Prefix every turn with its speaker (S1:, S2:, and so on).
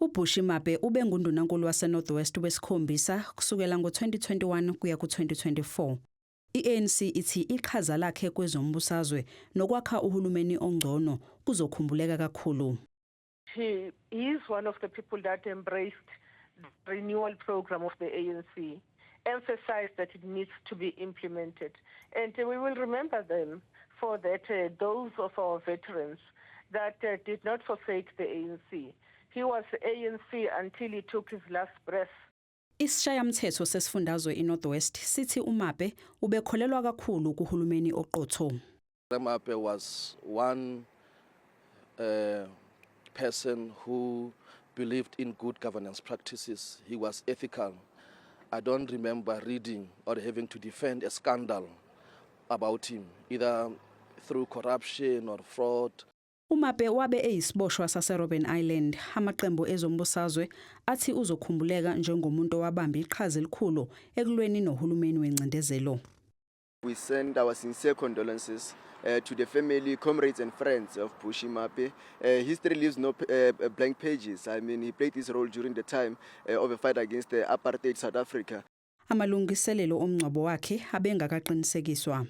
S1: UBushy Maape ubengundunankulu waseNorth West wesikhombisa kusukela ngo-2021 kuya ku-2024. I-ANC ithi iqhaza lakhe kwezombusazwe nokwakha uhulumeni ongcono kuzokhumbuleka kakhulu.
S2: He is one of the people that embraced the renewal program of the ANC, emphasized that it needs to be implemented. And we will remember them for that, those of our veterans that did not forsake the ANC. He was ANC until he took his last breath.
S1: Isishayamthetho sesifundazwe iNorth West sithi uMape ubekholelwa kakhulu kuhulumeni oqotho.
S3: Maape was one person who believed in good governance practices. He was ethical. I don't remember reading or having to defend a scandal about him, either through corruption or fraud.
S1: UMape wabe eyisiboshwa saseRobben Island. Amaqembu ezombusazwe athi uzokhumbuleka njengomuntu owabamba iqhaza elikhulu ekulweni nohulumeni wencindezelo.
S4: We send our sincere condolences to the family, comrades, and friends of Bushy Maape. History leaves no blank pages. I mean, he played his role during the time of a fight against the apartheid South Africa.
S1: Amalungiselelo omngcwabo wakhe abengakaqinisekiswa.